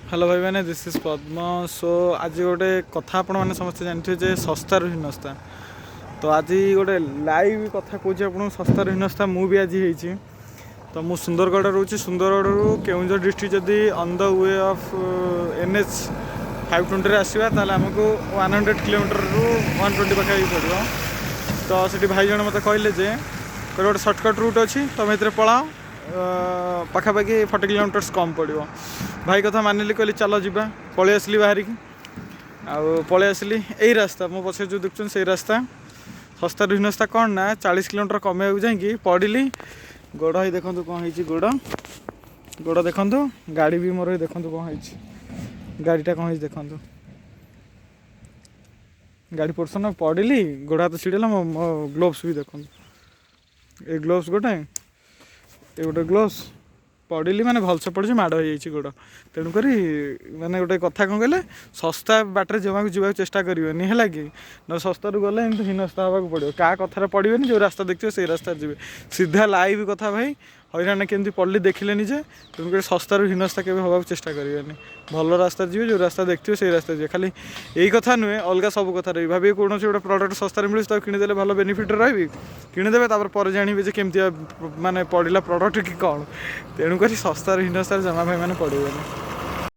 Hello ଭାଇମାନେ, this is Padma. Show ଆଜି ଗୋଟେ କଥା ଆପଣମାନେ ସମସ୍ତେ ଜାଣିଥିବେ ଯେ ଶସ୍ତାରୁ ହୀନସ୍ତା। ତ ଆଜି ଗୋଟେ ଲାଇଭ୍ କଥା କହୁଛି ଆପଣଙ୍କୁ, ଶସ୍ତାରୁ ହୀନସ୍ତା ମୁଁ ବି ଆଜି ହେଇଛି। ତ ମୁଁ ସୁନ୍ଦରଗଡ଼ ରହୁଛି। ସୁନ୍ଦରଗଡ଼ରୁ କେଉଁଝର ଡିଷ୍ଟ୍ରିକ୍ଟ ଯଦି on the we of NH 520ରେ ଆସିବା, ତାହେଲେ ଆମକୁ 100 କିଲୋମିଟରରୁ 120 ପାଖାପାଖି ପଡ଼ିବ। ତ ସେଠି ଭାଇ ଜଣେ ମୋତେ କହିଲେ ଯେ କହିଲେ, ଗୋଟେ ସର୍ଟକଟ୍ ରୁଟ୍ ଅଛି, ତୁମେ ଏଥିରେ ପଳାଅ, ପାଖାପାଖି 40 କିଲୋମିଟର୍ସ କମ୍ ପଡ଼ିବ। ଭାଇ କଥା ମାନିଲି, କହିଲି ଚାଲ ଯିବା। ପଳେଇ ଆସିଲି ବାହାରିକି ଆଉ ପଳେଇ ଆସିଲି ଏଇ ରାସ୍ତା, ମୋ ପଛରେ ଯେଉଁ ଦେଖୁଛନ୍ତି ସେଇ ରାସ୍ତା। ଶସ୍ତାରୁ ହୀନସ୍ତା କ'ଣ ନା, 40 କିଲୋମିଟର କମେଇବାକୁ ଯାଇକି ପଡ଼ିଲି। ଗୋଡ଼ ହେଇ ଦେଖନ୍ତୁ କ'ଣ ହେଇଛି। ଗୋଡ଼ ଗୋଡ଼ ଦେଖନ୍ତୁ, ଗାଡ଼ି ବି ମୋର ହେଇ ଦେଖନ୍ତୁ କ'ଣ ହେଇଛି। ଗାଡ଼ିଟା କ'ଣ ହେଇଛି ଦେଖନ୍ତୁ, ଗାଡ଼ି ପୋର୍ସନ୍। ପଡ଼ିଲି, ଗୋଡ଼ ହାତ ଛିଡ଼ିଗଲା। ମୋ ମୋ ଗ୍ଲୋଭ୍ସ ବି ଦେଖନ୍ତୁ, ଏ ଗ୍ଲୋଭ୍ସ ଗୋଟେ, ଏ ଗୋଟେ ଗ୍ଲୋଭ୍ସ। ପଡ଼ିଲି ମାନେ ଭଲସେ ପଡ଼ିଛି, ମାଡ଼ ହେଇଯାଇଛି ଗୋଡ଼। ତେଣୁକରି ମାନେ ଗୋଟେ କଥା କ'ଣ କହିଲେ, ଶସ୍ତା ବାଟରେ ଜମାକୁ ଯିବାକୁ ଚେଷ୍ଟା କରିବେନି, ହେଲା କି? ନ ଶସ୍ତାରୁ ଗଲେ ଏମିତି ହୀନସ୍ତା ହେବାକୁ ପଡ଼ିବ। କାହା କଥାରେ ପଡ଼ିବେନି, ଯେଉଁ ରାସ୍ତା ଦେଖିଥିବେ ସେଇ ରାସ୍ତାରେ ଯିବେ ସିଧା। ଲାଇଭ୍ କଥା ଭାଇ, ହଇରାଣ କେମିତି ପଡ଼ିଲି ଦେଖିଲେନି ଯେ। ତେଣୁକରି ଶସ୍ତାରୁ ହୀନସ୍ତା କେବେ ହେବାକୁ ଚେଷ୍ଟା କରିବେନି। ଭଲ ରାସ୍ତାରେ ଯିବେ, ଯେଉଁ ରାସ୍ତା ଦେଖିଥିବେ ସେଇ ରାସ୍ତାରେ ଯିବେ। ଖାଲି ଏଇ କଥା ନୁହେଁ, ଅଲଗା ସବୁ କଥାରେ ବି ଭାବିବେ କୌଣସି ଗୋଟେ ପ୍ରଡ଼କ୍ଟ ଶସ୍ତାରେ ମିଳୁଛି, ତାକୁ କିଣିଦେଲେ ଭଲ ବେନିଫିଟ୍ରେ ରହିବି। କିଣିଦେବେ, ତାପରେ ପରେ ଜାଣିବେ ଯେ କେମିତିଆ ମାନେ ପଡ଼ିଲା ପ୍ରଡ଼କ୍ଟ କି କ'ଣ। ତେଣୁକରି ଶସ୍ତାରୁ ହୀନସ୍ତାରେ ଜମା ଭାଇମାନେ ପଡ଼ିବେନି।